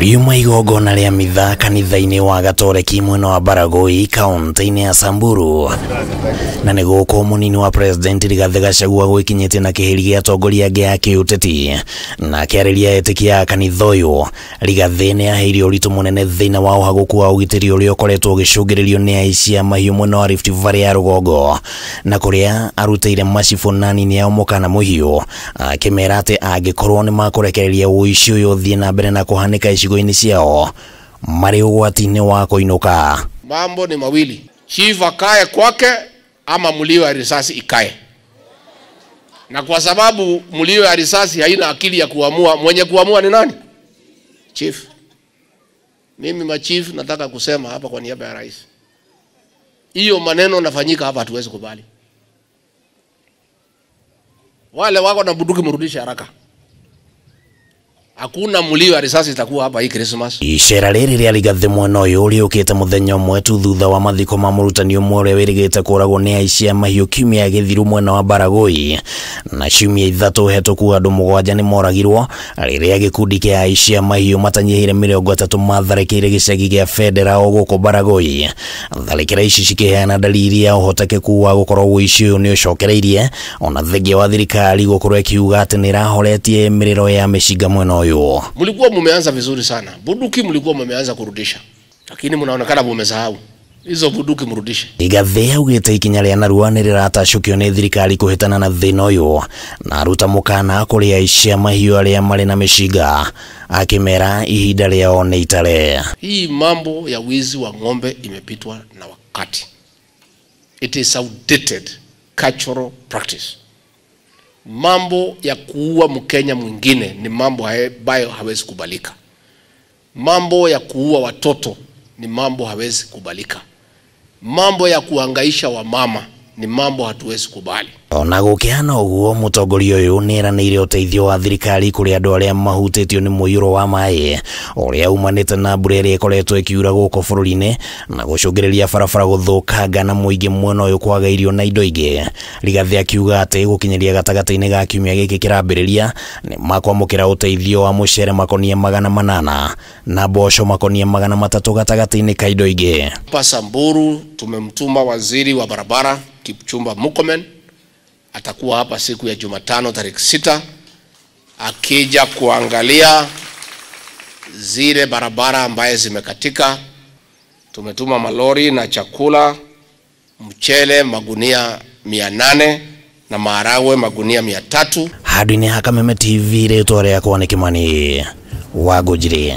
Riuma igongona rĩa mitha kanitha-inĩ wa Gatoreki mwena wa Baragoi kaunti-inĩ ya Samburu. Na nĩ gũkũ mũnini wa President Rigathi Gachagua gwĩkinyĩtie na kĩhĩri gĩa atongoria angĩ a kĩũteti. Na akĩarĩria etĩkia a kanitha ũyũ, Rigathi nĩ aheire ũritũ mũnene thĩna wa ũhagũku wa ũgitĩri ũrĩa ũkoretwo ũgĩcũngĩrĩrio nĩ aici a mahiũ mwena wa Rift Valley ya rũgongo, na kũrĩa arutĩire macibũ na nini ao mũkana mũhiũ akĩmera atĩ angĩkorwo nĩ makũrekereria ũici ũyũ ũthiĩ na mbere na kũhanĩka icigo-inĩ ciao marĩ ũgwati-inĩ wa kũinũka. Mambo ni mawili, chief akae kwake ama mlio ya risasi ikae. Na kwa sababu mlio ya risasi haina akili ya kuamua, mwenye kuamua ni nani? Chief. Mimi machief nataka kusema hapa kwa niaba ya rais, hiyo maneno nafanyika hapa hatuwezi kubali. Wale wako na bunduki mrudishe haraka. Hakuna mlio wa risasi itakuwa hapa hii Christmas. Icera rĩrĩ rĩa Rigathi mwena ũyũ rĩũkĩte mũthenya ũmwe tu thutha wa mathiko ma mũrutani ũmwe ũrĩa wĩrĩgĩte kũragwo nĩ aici a mahiũ kiumia gĩthiru mwena wa Baragoi. Na ciumia ithatũ hetũku andũ 7 nĩ moragirwo rĩrĩa gĩkundi kĩa aici a mahiũ matanyihĩire 30 matharĩkĩire gĩcagi gĩa Federa o gũkũ Baragoi. Tharĩkĩra ici cikĩheana dalili ya ũhotekeku wa gũkorwo ũici ũyũ nĩ ũcokereirie ona thengia wa thirikari gũkorwo ĩkiuga atĩ nĩ ĩrahoretie mĩrĩro ya mĩcinga mwena ũyũ. Mlikuwa mumeanza vizuri sana. Bunduki mlikuwa mumeanza kurudisha. Lakini mnaonekana mumesahau. Hizo bunduki mrudishe. Rigathi augĩte ikinya rĩa narua nĩ rĩratacũkio nĩ thirikari kũhĩtana na thĩna ũyũ na aruta mũkana kũrĩ aici a mahiũ arĩa marĩ na mĩcinga akĩmera ihinda rĩao nĩ itare. Hii mambo ya wizi wa ng'ombe imepitwa na wakati. It is outdated cultural practice. Mambo ya kuua Mkenya mwingine ni mambo ambayo hawezi kubalika. Mambo ya kuua watoto ni mambo hawezi kubalika. Mambo ya kuhangaisha wamama ni mambo hatuwezi kubali. Ona gũkĩhana ũguo, mũtongoria ũyũ nĩeranĩire ũteithio wa thirikari kũrĩ andũ arĩa mahutĩtio nĩ mũiyũro wa maĩ ũrĩa umanĩte na mbura ĩrĩa ĩkoretwo ĩkiura gũkũ bũrũri-inĩ na gũcũngĩrĩria barabara gũthũkanga na mũingĩ mwena ũyũ kwaga irio na indo ingĩ. Rigathi akiuga atĩ gũkinyĩria gatagatĩ-inĩ ga kiumia gĩkĩ kĩrambĩrĩria nĩ makwamũkĩra ũteithio wa mũcere makonia 800 na mboco makonia 300 gatagatĩ-inĩ ka indo ingĩ. Hapa Samburu tumemtuma waziri wa barabara Kipchumba Murkomen, atakuwa hapa siku ya Jumatano tarehe 6 akija kuangalia zile barabara ambaye zimekatika. Tumetuma malori na chakula, mchele magunia 800 na maharagwe magunia 300. Handũ-inĩ ha Kameme TV rĩtwa rĩakwa nĩ Kimani wa Ngũnjiri.